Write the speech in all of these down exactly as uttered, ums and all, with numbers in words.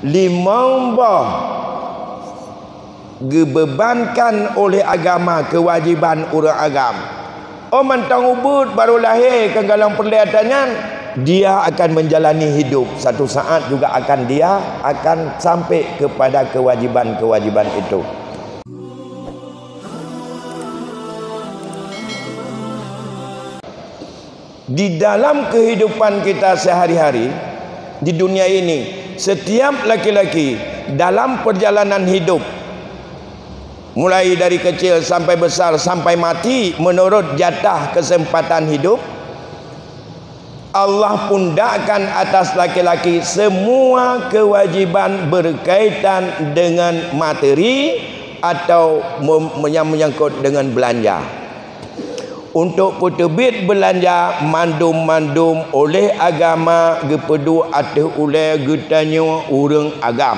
Limong boh geubebankan oleh agama kewajiban ureuëng agam. Oh mantong ubeuet baru lahé keu golom peureulée ata nyan, dia akan menjalani hidup, satu saat juga akan dia akan sampai kepada kewajiban-kewajiban itu. Di dalam kehidupan kita sehari-hari di dunia ini, setiap laki-laki dalam perjalanan hidup, mulai dari kecil sampai besar, sampai mati, menurut jatah kesempatan hidup, Allah pundakkan atas laki-laki semua kewajiban berkaitan dengan materi atau mem-, yang menyangkut dengan belanja. Untuk peuteubiet beulanja mandum-mandum oleh agama geupeuduek ateueh ulée geutanyoe ureuëng agam.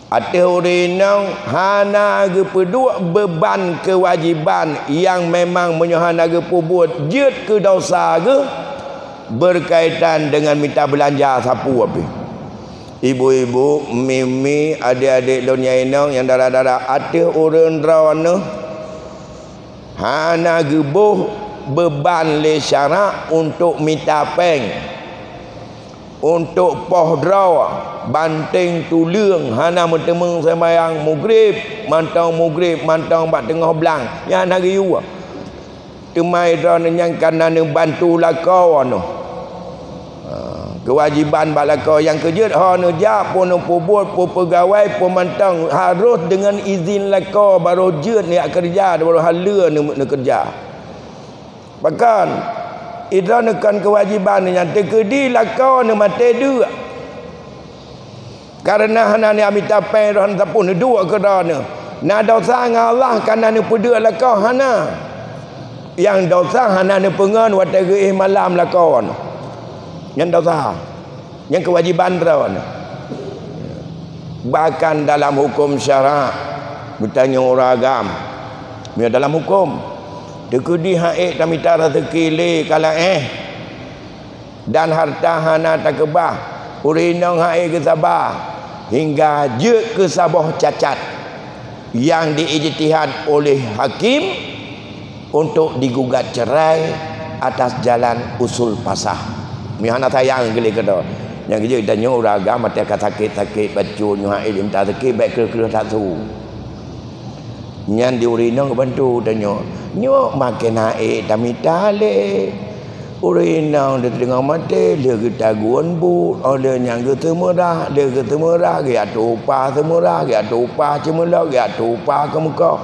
Ateueh ureuëng inong hana geupeuduek beuban keuwajéban nyang memang meunyoe hana geupeubuet jeuet keu desya geuh beurkaitan deungon mita beulanja sapeue pih. Ibu-ibu, mimi, adék-adék lôn nyang inong nyang dara-dara, ateueh ureuëng droeneuh hana geuboh beuban lé syarak untuk mita péng, untuk poh droe, banteng tuleueng, hana meuteumeung seumayang mugrib, mantong mugrib, mantong bak teungoh blang, nyan hana geuyue. Teuma droeneuh nyan ka na neubantu lakoe neuh. Ha, keuwajéban bak lakoe nyang keujeuet ho neujak, peue neupeubuet, peue peugawai, peue mantong harôh deungon izin lakoe barô jeuet neujak keureuja, barô haleue neu-, neukeureuja. Pakon, droeneuh kon keuwajéban nyan teukeudi lakoe neuh maté deuk. Kareuna hana neujak mita péng droeneuh sapeue neuduek keu droeneuh. Na desya ngon Allah kareuna neupeuduek lakoe hana. Nyang desya hana neupeungon watée geuéh malam lakoe neuh. Nyan desya. Nyan keuwajéban droeneuh. Bahkan dalam huköm syarak, geutanyoe ureuëng agam, meunyoe dalam huköm, teukeudi han ék tamita raseuki lé ka laén, dan hareuta hana takeubah, ureuëng inong han ék geusaba, hingga jeuet keu saboh cacat nyang diijtihad oleh hakim untuk digugat cerai atas jalan usul pasah. Meunyoe hana sayang keu lé keudroe, nyang keujeuet tanyoe ureuëng agam watée ka sakét-sakét bacut nyoe han ék jimita raseuki, bék kreueh-kreueh that su. Nyan di ureuëng inong geubantu tanyoe. Nyoe maken han ék tamita lé. Ureuëng inong teudeungoe maté, lheueh geutagun buet, óh lheueh nyan geuseumeurah, lheueh geuseumeurah, geujak tupa seumeurah, geujak tupa ceumeulok, geujak tupa keumeukoh.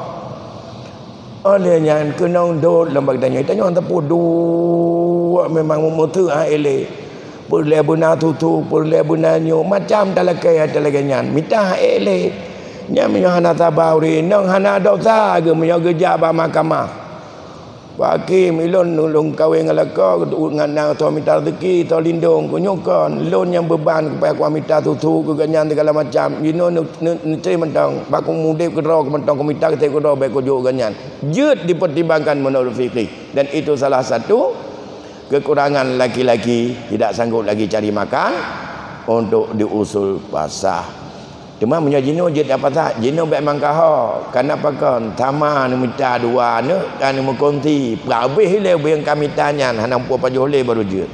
Óh lheueh nyan keunong dot lom bak tanyoe, tanyoe teupeu duek memang meumeuteuk han ék lé. Peureulée beuna tutoe, peureulée beuna nyoe, macam talakée, talakée nyan. Mita han ék lé. Nyan meunyoe hana saba ureuëng inong, hana desya geuh meunyoe geujak bak mahkamah. Pak Hakim, ilôn lôn kawén ngon lakoe, ngon na soe mita raseuki, soe lindong, keu nyoe kon lôn nyang beuban keu payah kuah mita susu keu gobnyan segala macam. Jinoe neu-, neu-, neutré mantong, bak udeb keudroe mantong kumita geutré keudroe bék kujok gobnyan. Jeuet dipertimbangkan menurut fikih. Dan itu salah satu kekurangan laki-laki tidak sanggup lagi cari makan untuk diusul pasah. Teuma meunyoe jinoe jeuet lam pasah, jinoe bék mangkaho. Kareuna pakon, sama neumita dua aneuk, ka neumeukunsi, peurabéh lé ubeng ka mita nyan, hana muphom pajoh lé baru jeuet.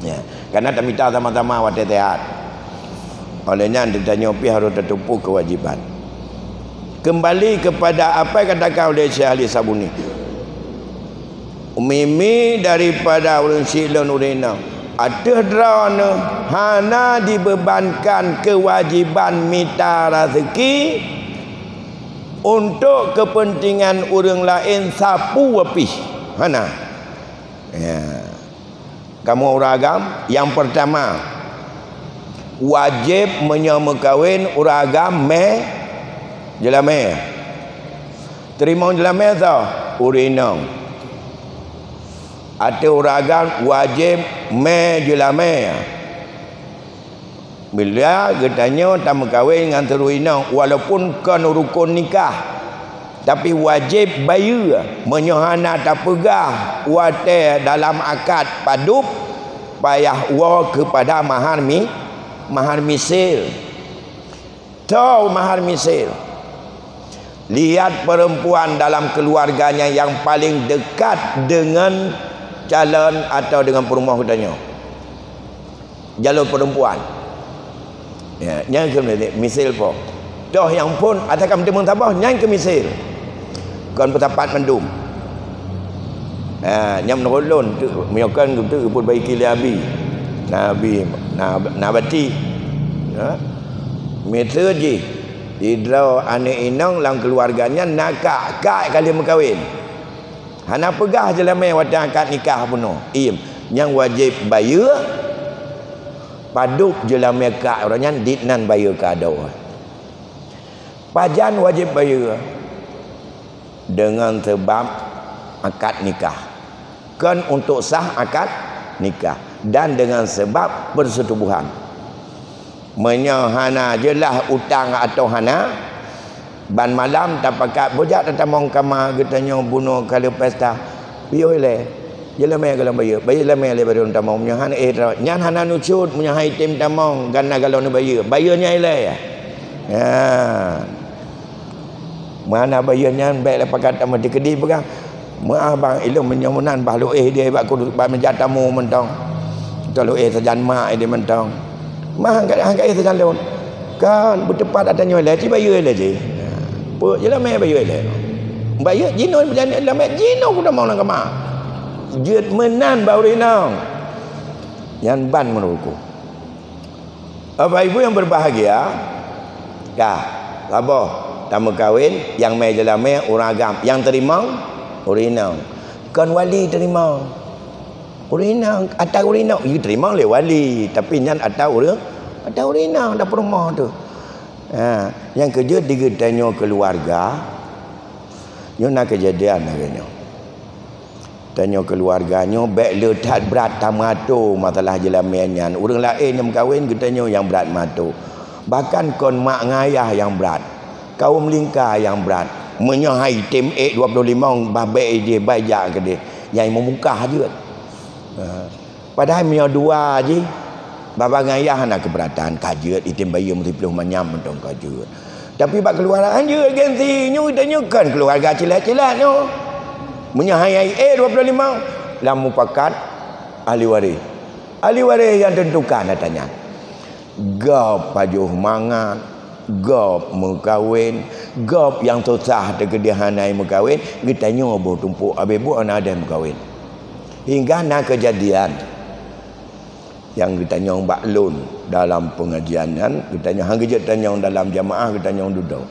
Ya, kareuna tamita sama-sama watée sehat. Oleh nyan, tanyoe pih harôh tateupeue keuwajéban. Keumbali keupada apa nyang katakan oleh Syekh Ali Sabuni. Mimi daripada ureuëng syiek lôn ureuëng inong, ateueh droeneuh hana dibeubankan keuwajéban mita raseuki untuk keupeuntengan ureuëng laén sapeue pih. Hana. Ya. Kamoe ureuëng agam, nyang peurtama, wajéb meunyoe meukawen ureuëng agam mé jeulamé. Teurimong jeulamé soe? Ureuëng inong. Ateueh ureuëng agam wajéb mé jeulamé. Bila geutanyoe tameukawen ngon si ureuëng inong, walaupun kon rukon nikah, tapi wajéb bayeue. Meunyoe hana tapeugah watée dalam akad padub, payah woe keupada mahar mi-, Mahar misil. Toh mahar misil. Lihat perempuan dalam keluarganya yang paling dekat dengan calon atau dengan peurumoh geutanyoe. Jalur perempuan. Ya, nyan keuh misil po. Toh nyang phon atawa ka meuteumèe saboh, nyan keuh misil. Kon peusapat mandum. Ha, nyang meunurot lôn, tu, meunyoe kon tu, pun baiki lé Abi. Na Abi, na, na bati. Ha? Miseue jih, sidroe aneuk inong lam keuluwarga nyan na kak, kak ka lheueh meukawen. Hana peugah jeulamèe watèe akad nikah bunoe. Im, nyang wajéb bayeue, padub jeulamèe kak uroe nyan, dit nan bayeue kado. Pajan wajéb bayeue? Deungon seubab akad nikah. Kon untuk sah akad nikah. Dan deungon seubab perseutubuhan. Meunyoe hana jeulaih utang atawa hana, ban malam tapakat beujak tatamong kama geutanyoe bunoe ka lheueh pesta. Piôh ilèe. Jeulamèe gohlom bayeue. Bayeue jeulamèe lé baroe tamong. Meunyoe hana, eh, nyan hana neucôt, meunyoe han item tamong, gana gohlom neubayeue. Bayeue nyan ilèe. Ya. Meunyoe hana bayeue nyan, bèk lé pakat tamong. Dikeudi peugah, "Meu'ah bang, ilôn meunyoe meunan bah lôn éh idéh bak ku-, bak meuja tamu mantong. Atau lôn éh sajan mak idéh mantong." Mah han ka, han ka éh sajan lôn. Kan beuteupat ata nyoe lé, ci bayeue lé jih. Peue jeulamèe bayeue lé. Bayeue jinoe, jeulamèe jinoe kutamong lam kama. Jeuet meunan bak ureueng inong. Nyan ban meunurot ku. Bapak Ibu yang berbahagia, ka, saboh tameukawen, nyang mè jeulamèe ureueng agam, nyang teurimong ureueng inong. Kon wali teurimong. Ureueng inong, ata ureueng inong, jiteurimong lé wali, tapi nyan ata ureueng, ata ureueng inong dah peurumoh tu. Ha, nyang keujeuet di geutanyoe keuluwarga, nyoe na keujadian lagèe nyoe. Tanyoe keuluwarga nyoe bèk le that brat tameuato masalah jeulamèe nyan. Ureueng laén nyang meukawen geutanyoe nyang brat meuato. Bahkan kon mak ngon ayah nyang brat. Kawôm lingka nyang brat. Meunyoe han item ék dua ploh limong, bah bèk idéh, bah ijak keudéh. Nyang meumukah jeuet. Ha. Padahai meunyoe dua jih, baba ngon ayah hana keubeuratan, ka jeuet item bayeue meusiploh manyam mantong ka jeuet. Tapi bak keuluwarga jeuet gengsi, nyoe geutanyoe kon keuluwarga cilat-cilat nyoe. Meunyoe han item ék dua ploh limong, lam mupakat ahli waréh. Ahli waréh nyang teuntukan ata nyan. Gob pajoh mangat, gob meukawen, gob nyang susah teukeudi hana meukawen, geutanyoe boh tumpôk abéh buet hana deuh meukawen. Hingga na keujadian nyang geutanyong bak lôn dalam peungajian nyan, geutanyong, han geujeuet tanyong dalam jamaah, geutanyong dudoe.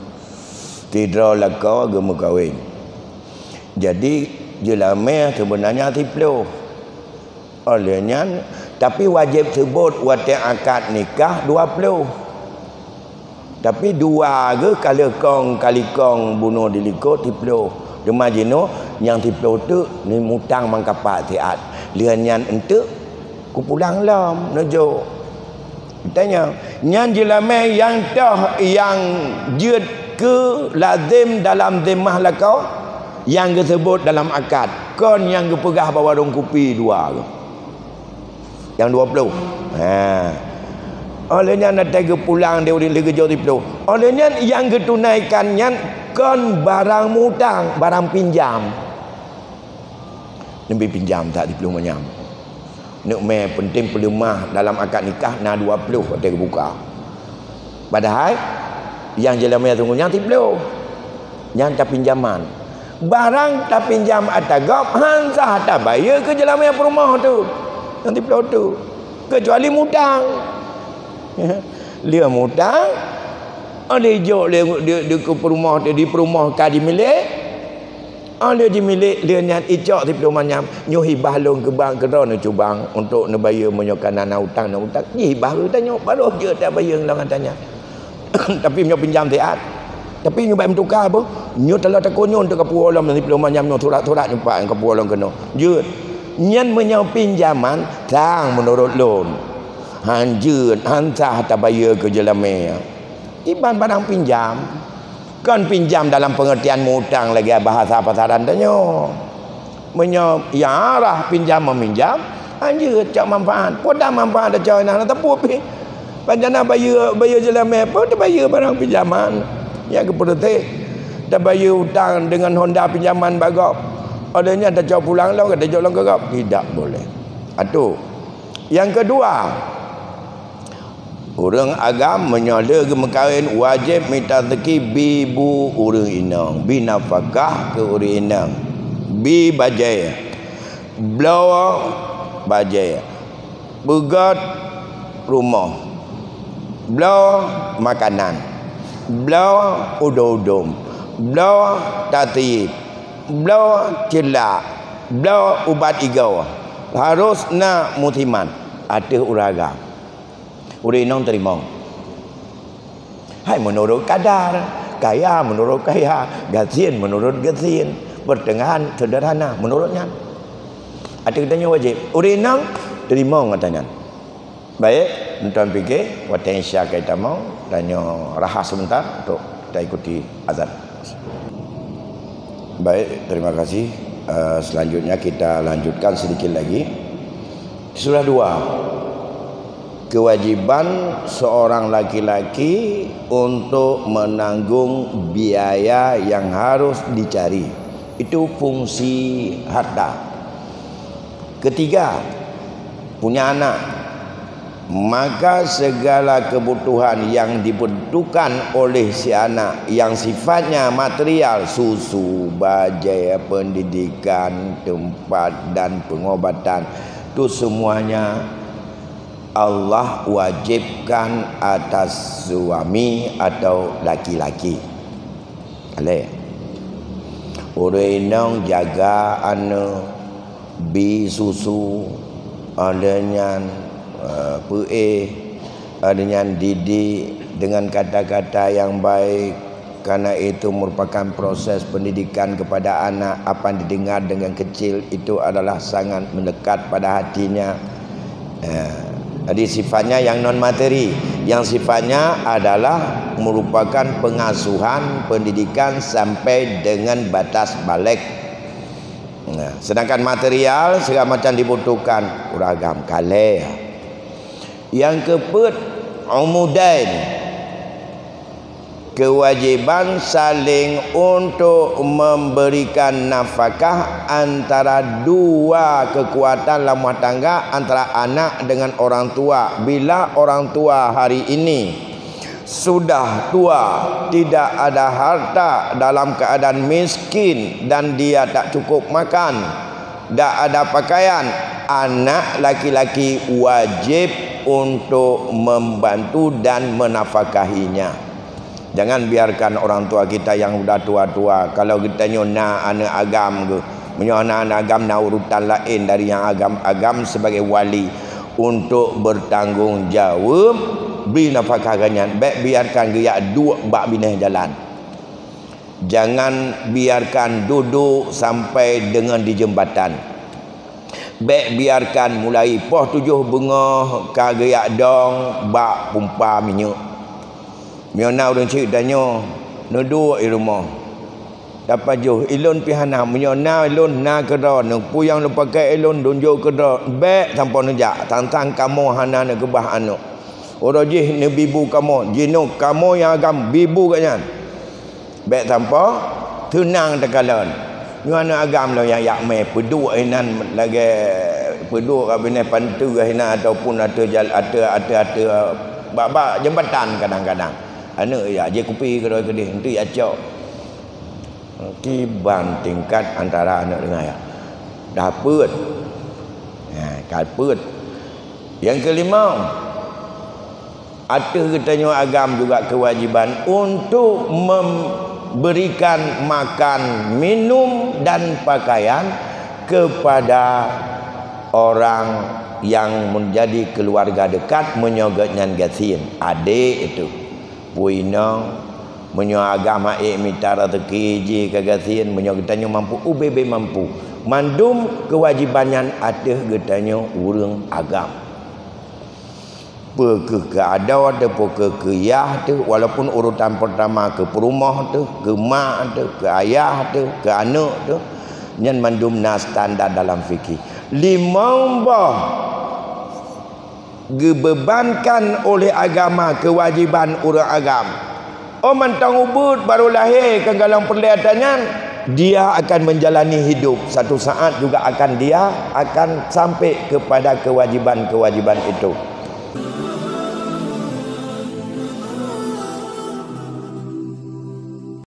Sidroe lakoe geumeukawen. Jadi, jeulamèe seubeunanya siploh. Óh lheueh nyan, tapi wajéb seubot watèe akad nikah dua ploh. Tapi dua geuh ka lheueh kong kalikong bunoe dilikot siploh. Teuma jinoe nyang siploh teuk neumutang mangkapat siat. Lheueh nyan eunteuk kupulang lom neujok. Tanyong, nyan jeulamèe nyang toh nyang jeuet keu lazem dalam zimah lakoe nyang geuseubot dalam akad, kon nyang geupeugah bak warông kupi dua geuh. Nyang dua ploh. Ha. Óh lheueh nyan watèe geupulang di ureueng lheueh geujok siploh. Óh lheueh nyan nyang geutunaikan nyan kon barang mutang, barang pinjam. Neubi pinjam that siploh manyam. Neuk mè peunteng peuleumah dalam akad nikah na dua ploh watèe geubuka. Padahai nyang jeulamèe sunggoh nyan siploh. Nyan tapinjaman. Barang tapinjam ata gob han sah tabayeue keu jeulamèe peurumoh tu. Nyang siploh tu. Keucuali mutang. Lheueh mutang, óh lheueh jok lé di, di keu peurumoh tu, di peurumoh ka jimilék. Óh lheueh jimilék, lheueh nyan icok siploh manyam, nyoe hibah lôn keu bang keudroe neucubang untuk neubayeue meunyoe ka na, na utang, na utang. Jihibah keu geutanyoe, barô jeuet tabayeue lom ata nyan. Tapi meunyoe pinjam siat, tapi nyoe bèk meutuka boh. Nyoe taloe takue nyoe untuk kapuwoe lom siploh manyam nyoe, surat-surat nyoe pat kapuwoe lom keunoe. Jeuet. Nyan meunyoe pinjaman, sang meunurot lôn. Han jeuet, han sah tabayeue keu jeulamèe. Iban barang pinjam. Kon pinjam dalam pengertian mutang lagèe bahasa pasaran tanyoe. Meunyoe iarah pinjam meminjam, han jeuet cok manfaat. Peue manfaat tacok inan teupeu pih. Pancana bayeue, bayeue jeulamé peue teubayeue barang pinjaman nyang keupeureutéh. Tabayeue utang deungon honda pinjaman bak gob. Óh lheueh nyan tacok pulang lom ka tajok lom keu gob. Tidak boleh. Atu. Nyang keudua, ureuëng agam meunyoe le geumeukawen wajéb mita rezeki bi bu ureuëng inong, bi nafakah keu ureuëng inong, bi bajée, bloe bajée, beugöt rumoh, bloe makanan, bloe udom-udom, bloe tatieb, bloe ceulak, bloe ubat igoe, harôh na musiman ateueh ureuëng agam. Ureuëng inong teurimong. Hai meunurot kadar, kaya meunurot kaya, gasien meunurot gasien, peuteungahan seudeurhana meunurot nyan. Ateueh geutanyoe wajéb. Ureuëng inong teurimong ata nyan. Baik, tuan-tuan pike, watée Isya ka tamong, tanyoe raha sebentar untuk kita ikuti azan. Baik, terima kasih. Eh, selanjutnya kita lanjutkan sedikit lagi. Surah dua. Kewajiban seorang laki-laki untuk menanggung biaya yang harus dicari. Itu fungsi harta. Ketiga, punya anak. Maka segala kebutuhan yang dibutuhkan oleh si anak yang sifatnya material, susu, bajée, pendidikan, tempat dan pengobatan, itu semuanya Allah wajibkan atas suami atau laki-laki. Aleh. Ureuëng inong jaga aneuëk, bi susu, ada nyan, eh, peuéh, ada nyan didik dengan kata-kata yang baik, karena itu merupakan proses pendidikan kepada anak. Apa yang didengar dengan kecil itu adalah sangat melekat pada hatinya. Eh, jadi sifatnya yang non materi, yang sifatnya adalah merupakan pengasuhan pendidikan sampai dengan batas baligh. Nah, sedangkan material segala macam dibutuhkan, ureuëng agam kalée. Nyang keupeuet, umudain. Kewajiban saling untuk memberikan nafkah antara dua kekuatan lam rumah tangga, antara anak dengan orang tua. Bila orang tua hari ini sudah tua, tidak ada harta dalam keadaan miskin dan dia tak cukup makan, tidak ada pakaian, anak laki-laki wajib untuk membantu dan menafkahinya. Jangan biarkan orang tua kita yang udah tua-tua, kalau geutanyoe na aneuëk agam geuh, meunyoe na aneuëk agam na urutan laén dari nyang agam-agam sebagai wali untuk bertanggung jawab bri nafkah geuh nyan, bék biarkan geujak duek bak binéh jalan. Jangan biarkan duduk sampai deungon di jeumbatan. Bék biarkan mulai poh tujoh beungoh ka geujak dong bak pumpa minyeuk. Meunyoe na ureuëng chik tanyoe, neuduek i rumoh. Tapajoh, ilôn pih hana, meunyoe na ilôn na keudroe, peue nyang lôn pakai ilôn, lôn jok keudroe, bék sampoe neujak, tang-tang kamoe hana neukeubah aneuëk. Uroe jih neubi bu kamoe, jinoe kamoe nyang agam bi bu gobnyan. Bék sampoe teunang teukalon. Nyoe aneuëk agam lôn nyang yak mé peuduek inan lagée peuduek ka binéh panteue inan ataupun ateueh jal-, ateueh, ateueh, ateueh bak-bak jeumbatan kadang-kadang. Aneuëk yak jikupi keudroe keudeh, enteuk yak cok. Kiban tingkat antara aneuëk dengan yak. Dah peuet. Nah, ka peuet. Nyang keulimong, ateueh geutanyoe agam juga kewajiban untuk memberikan makan, minum, dan pakaian kepada orang yang menjadi keluarga dekat meunyoe gobnyan gasien, adék itu, peue inong, meunyoe agam hana ék mita raseuki jih ka gasien, meunyoe geutanyoe mampu, ubé-bé mampu. Mandum kewajiban nyan ateueh geutanyoe ureuëng agam. Peu kheueh keu adoe teuh, peu kheueh keu yah teuh, walaupun urutan peurtama keu peurumoh teuh, keu mak teuh, keu ayah teuh, keu aneuëk teuh, nyan mandum na standar dalam fikih. Limong boh geubebankan oleh agama kewajiban ureuëng agam. Oh mantong ubeuet baru lahé keu golom peureulée ata nyan, dia akan menjalani hidup, satu saat juga akan dia akan sampai kepada kewajiban-kewajiban itu.